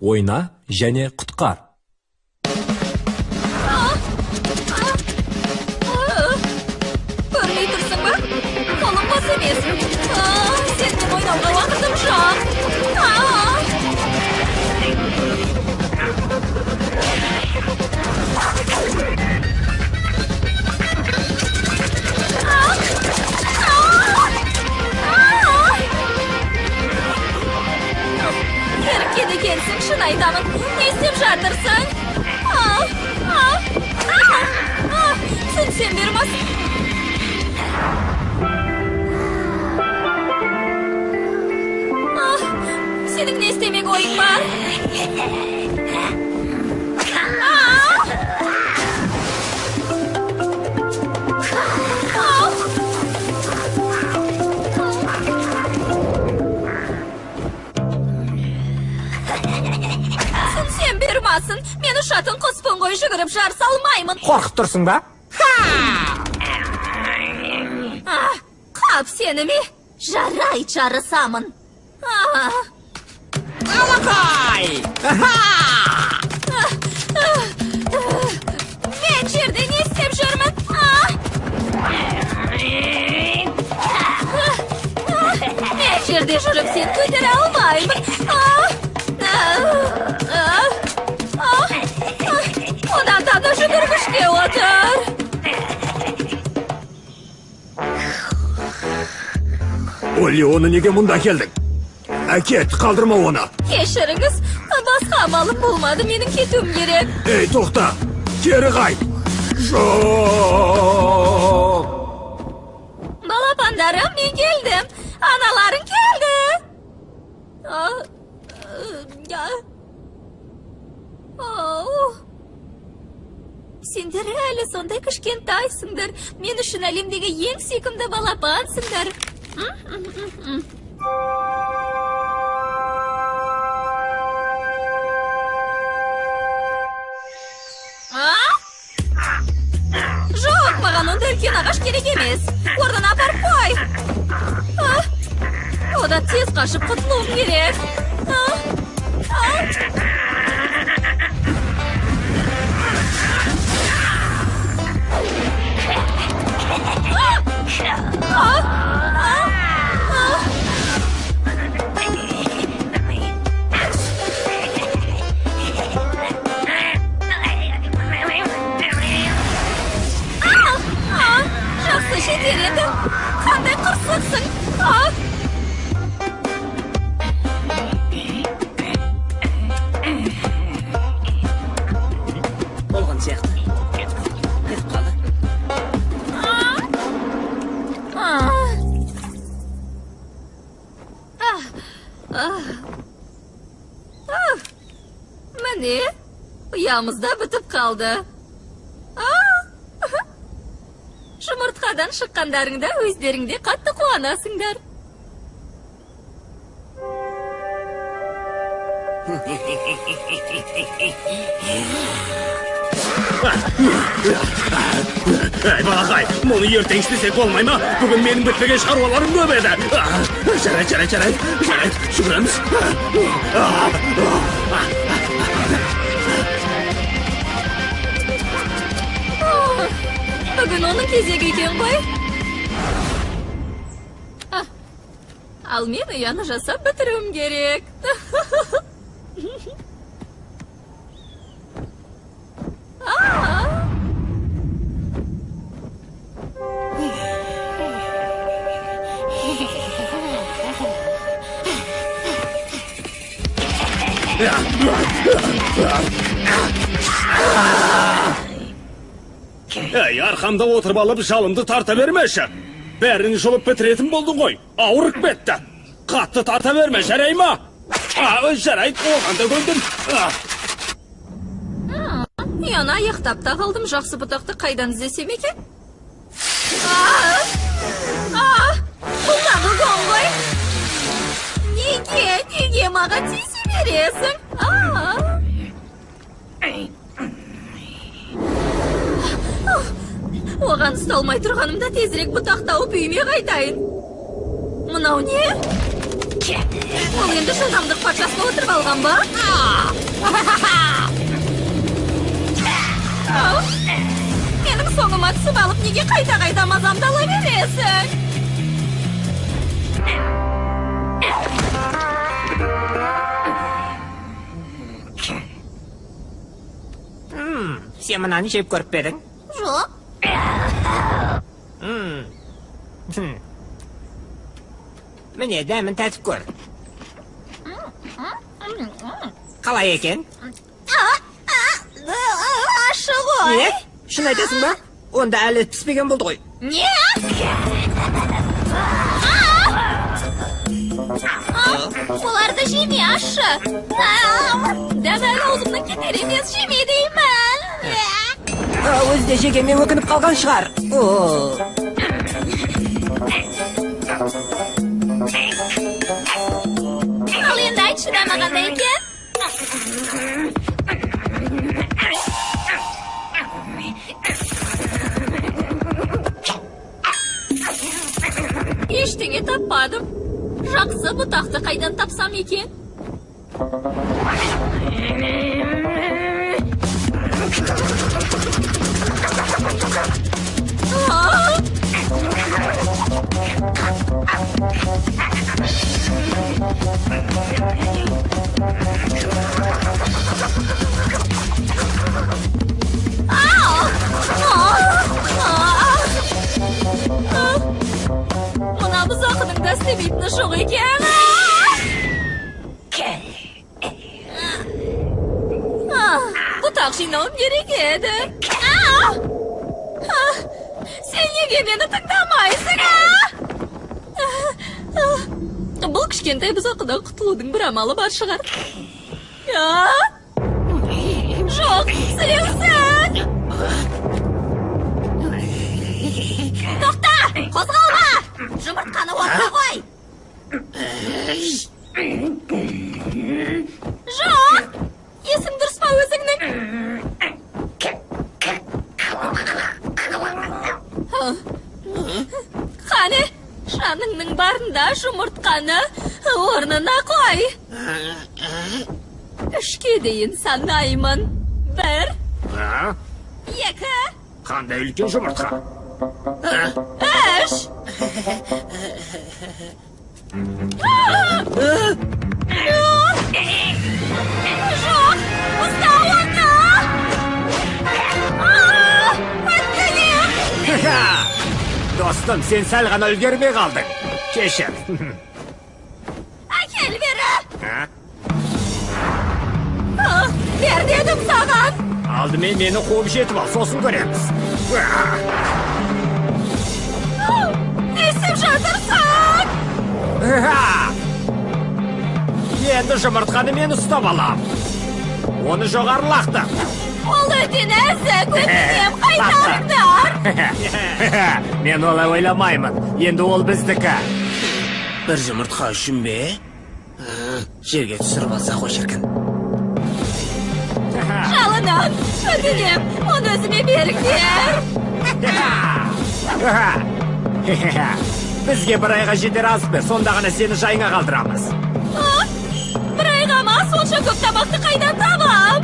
Ойна және құтқар. Көрмей тұрсың ба? Қолым бос емес. Сенімен ойнауға уақытым жоқ. Еріккен екенсің, шын айтамын. Не істеп жатырсың? Түсінсем бермас. Сенің не істемек ойың бар? Түсінсем бермасын. Мен ұшатын құспын ғой, жүгіріп жарыса алмаймын. Қорқып тұрсың ба? Қап сені ме? Жарайды, жарысамын. Алақай! Мен жерде не істеп жүрмін? Мен жерде жүріп сен көтере алмаймын. Одан да жүгіргішке отыр. Олли, оны неге мұнда әкелдің? Әкет, қалдырма оны. Кешіріңіз, басқа амалым болмады, менің кетуім керек. Ей, тоқта, кері қайт. Жоқ! Балапандарым, мен келдім. Аналарың келді. Сендер әлі сондай кішкентайсыңдар. Мен үшін әлемдегі ең сүйкімді балапансыңдар. Жоқ, маған онда үлкен ағаш керек емес. Орнына апарып қой. Одан тез қашып құтылуым керек. Жақсы, жетер енді. Қандай қырсықсың? Болған сияқты. Кетіп қалды. Міне, ұямыз да бітіп қалды. Жұмыртқадан шыққандарыңда өздеріңде қатты қуанасыңдар. Әй, балақай, мұны ертең істесек болмай ма? Бүгін менің бітпеген шаруаларым көп еді. Жарайды, жарайды, жарайды, жарайды, жүгіреміз. Бүгін оның кезегі екен ғой. Ал мен ұяны жасап бітіруім керек. Әй, арқамда отырып алып жалымды тарта бермеші. Бәрін жұлып бітіретін болдың ғой. Ауырып кетті. Қатты тарта берме, жарай ма? Жарайды, оған да көндім. Ұяны аяқтап та қалдым. Жақсы бұтақты қайдан іздесем екен? Бұл тағы гон ғой. Неге, неге маған тиісе бересің? Оған ұсталмай тұрғанымда тезірек бұтақ тауып үйіме қайтайын. Мынау не? Ол енді жылдамдық патшасына отырып алған ба? Менің соңыма түсіп алып, неге қайта-қайта мазамды ала бересің? Сен мынаны жеп көріп пе едің? Жоқ. Міне, дәмін татып көр. Қалай екен? Ащы ғой. Не? Шын айтасың ба? Онда әлі піспеген болды ғой. Не? Оларды жеме, ащы. Дәмі әлі аузымнан кетер емес, жеме деймін. Өзі де жегенмен өкініп қалған шығар. Ал енді айтшы, дәмі қандай екен? Ештеңе таппадым. Жақсы бұтақты қайдан тапсам екен? Мына бұзақының да істемейтіні жоқ екен. Бұтақ жинауым керек еді. Сен неге мені тыңдамайсың? Бұл кішкентай бұзақыдан құтылудың бір амалы бар шығар. Жоқ, сілеусің! Тоқта! Қозғалма! Жұмыртқаны отқа қой! Жоқ! Есің дұрыс па өзіңнің? Қане, жаныңның барында жұмыртқаны орнына қой. 3-ке дейін санаймын. 1, 2. Қандай үлкен жұмыртқа? 3. Жоқ, ұста оны! Өткенем! Достым, сен сәл ғана үлгермей қалдың. Кешір. Әкел бері! Бер дедім саған! Алдымен мені қуып жетіп ал, сосын көреміз. Не істеп жатырсың? Енді жұмыртқаны мен ұстап алам. Оны жоғары лақтыр. Ол өте нәзік, өтінем, қайтарыңдар! Мен олай ойламаймын. Енді ол біздікі. Бір жұмыртқа үшін бе? Жерге түсіріп алса ғой шіркін. Жалынам, өтінем, оны өзіме беріңдер. Бізге бір айға жетер аз бер, сонда ғана сені жайыңа қалдырамыз. Бір айға ма? Сонша көп тамақты қайдан табам?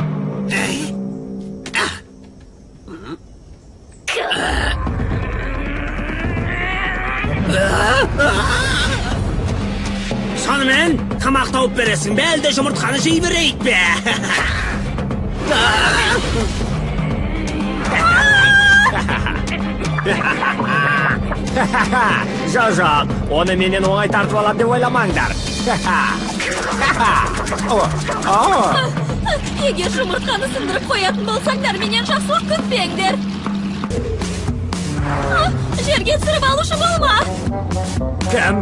Сонымен тамақ тауып бересің бе, әлде жұмыртқаны жей берейік пе? Жоқ, оны менен оңай тартып алам деп ойламаңдар. Егер жұмыртқаны сындырып қоятын болсаңдар, менен жақсылық күтпеңдер. Жерге түсіріп алушы болма. Кім?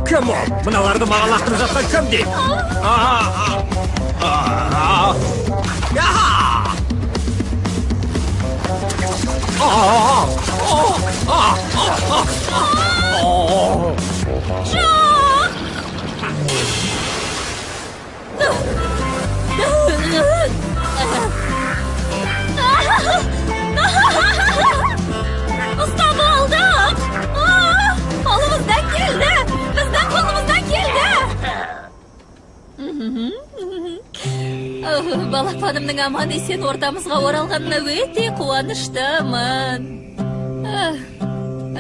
Кім ол? Мыналарды маған лақтырып жатқан кім дейді? Жоқ! Ұстап алдық! Қолымыздан келді! Біздің қолымыздан келді! Балапанымның аман есен ортамызға оралғанына өте қуаныштымын.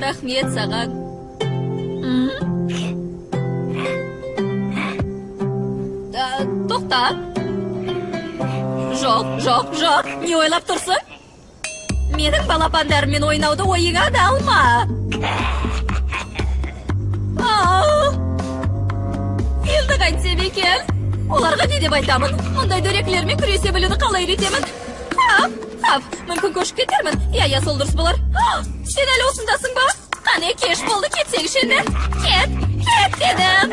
Рахмет саған. Тоқта. Жоқ, жоқ, жоқ. Не ойлап тұрсың? Менің балапандарыммен ойнауды ойыңа да алма. Енді қайтсем екен? Оларға не деп айтамын? Мұндай дөрекілермен күресе білуді қалай үйретемін? Хап, хап, мүмкін көшіп кетермін. Иә, сол дұрыс болар. Сен әлі осындасың ба? Қане, кеш болды, кетсеңші енді. Кет, кет дедім.